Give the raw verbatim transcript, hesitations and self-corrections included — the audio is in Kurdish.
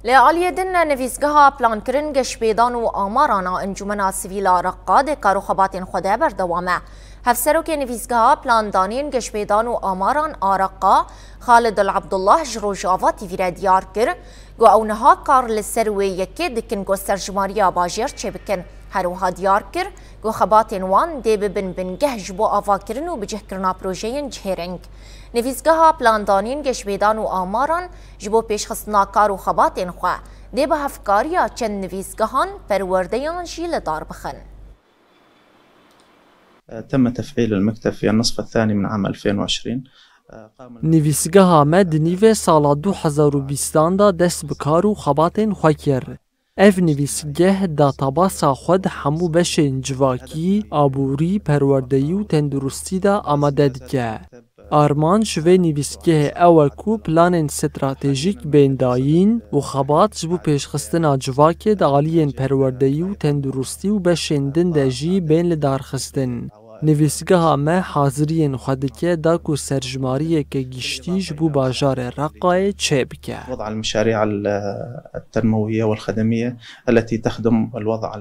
Li aliyê din, nivîsgeha plankirin, geşpêdan û amaran a Encûmena Sivîl a Reqa di kar û xebatên xwe de berdewam e. Hevserokê nivîsgeha plandanîn, geşpêdan û amaran a Reqa, Xalid El Abdullah ji Rojava T V re diyar kir ku ew niha kar li ser wê yekê dikin ku serjimariya bajêr çêbikin. Her wiha diyar kir ku xebatên wan dê bibin bingeh ji bo avakirin û bicihkirina projeyên cihêreng. Nivîsgeha Plandanîn, Geşbêdan û Amaran ji bo pêşxistina kar û xebatên xwe dê bi hevkariya çend nivîsgehan perwerdeyan jî li dar bixin. تم تفعيل المكتب في النصف الثاني من عام ألفين وعشرين. قام Nivîsgeha me di nîvê sala du hezar û bîstan de dest bi kar û xebatên xwe kir. Ev nivîsgeh databasa xwe di hemû beşên civakî, aborî, perwerdeyî û tenduristî de amade dike. Armanc vê nivîsgehê ew e ku planên stratejîk bên dayîn û xebat ji bo pêşxistina civakê di aliyên perwerdeyî û tenduristî û beşên din de jî bên lidarxistin. Nivîsgeha me haziriyên xwe dike da ku serjimariyeke giştî ji bo bajarê Reqayê çêbike. وضع المشاريع التنموية والخدمية التي تخدم الوضع